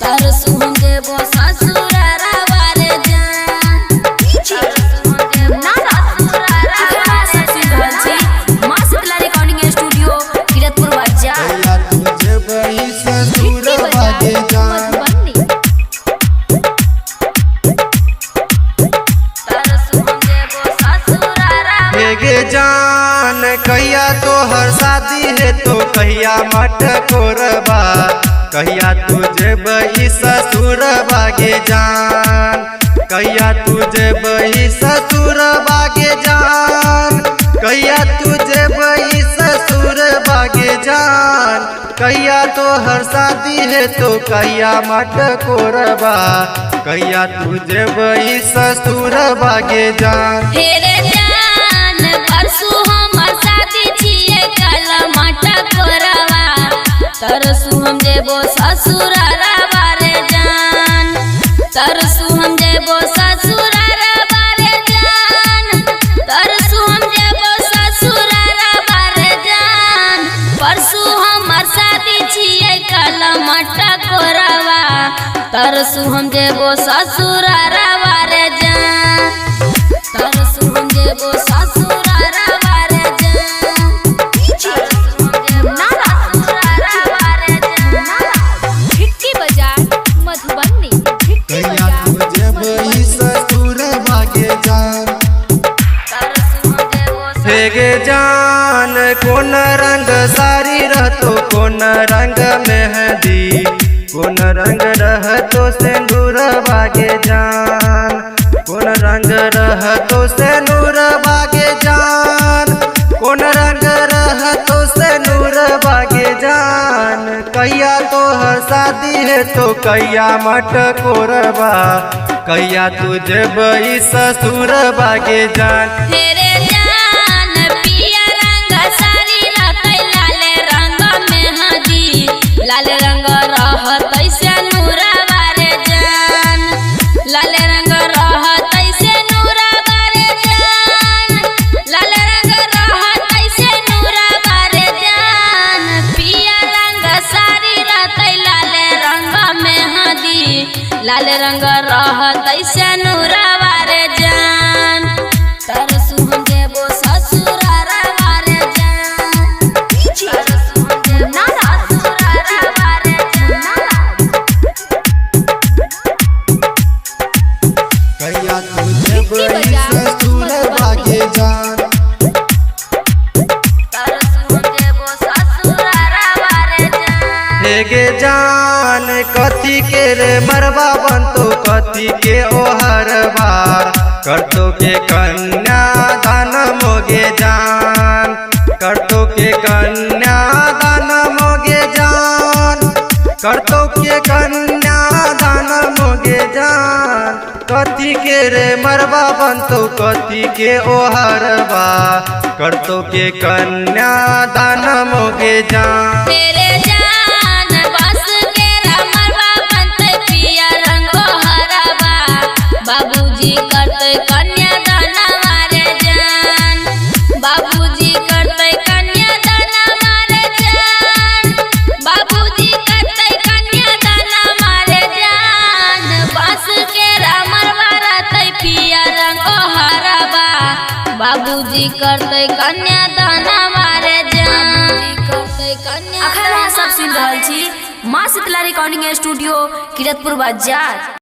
तरसु हम जेबो ससुरारवा रे जान। तरसु हम जेबो अखन अहाँ सब सुनि रहल छी माँ शीतला रिकॉर्डिंग स्टूडियो किरतपुर बाजार। कहिया तू जेबही ससुर बागे जान। मधुबनी। तरसु हम जेबो ससुरारवा। हेगे जान कहिया तोहर शादी है तो कहिया मट कोरबा, कहिया तू जेबही ससुर बागे जान। कहिया तू जेबही ससुर बागे जान। कहिया तू जेबही ससुर बागे जान। कहिया तोहर शादी है तो कहिया मट कोरबा, कहिया तू जेबही ससुर बागे जान। हेरे जान परसु हमर शादी छियै कल माटा कोरवा, तरसु हम जेबो ससुरारवा रे जान। तरसु हम जेबो ससुरारवा रे जान। तरसु हम जेबो ससुरारवा रे जान। परसु हमर शादी छियै कल माटा कोरवा, तरसु हम जेबो ससुरारवा रे जान। तरसु हम जेबो ससुरारवा रे जान। तरसु हम जेबो ससुरारवा रे जान। भिट्टी बाजार मधुबनी। भिट्टी कहिया बाजार तू जेबही ससुर बागे जान। तरसु हम जेबो हेगे जान कोन रंग साड़ी रहतो कोन रंग मेहंदी, कोन रंग रहतो सिंदूर बागे जान। कोन रंग रहतो सिंदूर बागे जान। कोन रंग रहतो सिंदूर बागे जान। कहिया तोहर शादी है तो कहिया मट कोरबा, कहिया तू जेबही ससुर बागे जान। हेरे जान पिया रंग साड़ी रहतै लाल रंग मेहंदी, लाल रंग रहतै सिनुरवा रे जान। लाल रंग रहतै सिनुरवा रे जान। लाल रंग रहतै सिनुरवा रे जान। पिया रंग साड़ी रहतै लाल रंग मेहंदी, लाल रंग रहतै सिनुरवा रे जान। तरसु हम जेबो ससुरारवा रे जान। तरसु हम जेबो ससुरारवा रे जान। कहिया तू जेबही ससुर बागे जान। तरसु हम जेबो ससुरारवा रे जान। हेगे जान कथी के रे मरबा बनतो कथी के ओहरबा, करतो के कन्या दान मोगे जान। करतो के कन्या दान मोगे जान। करतो के कन्या दान मोगे जान। कथी के रे मरबा बनतो कथी के ओहरबा, करतो के कन्या दान मोगे जान। तेरे जान बस के मरवा बनतै पिया रंग हरवा, बाबूजी करतै कन्या दानवा रे जान। बाबूजी करतै कन्या दानवा रे जान। बाबूजी करतै कन्या दानवा रे जान। बस के मरवा रहतै पिया रंग हरवा, बाबूजी करतै कन्या दानवा रे जान। करतै कन्या अखन अहाँ सब सुनि रहल छी माँ शीतला रिकॉर्डिंग स्टूडियो किरतपुर बाजार।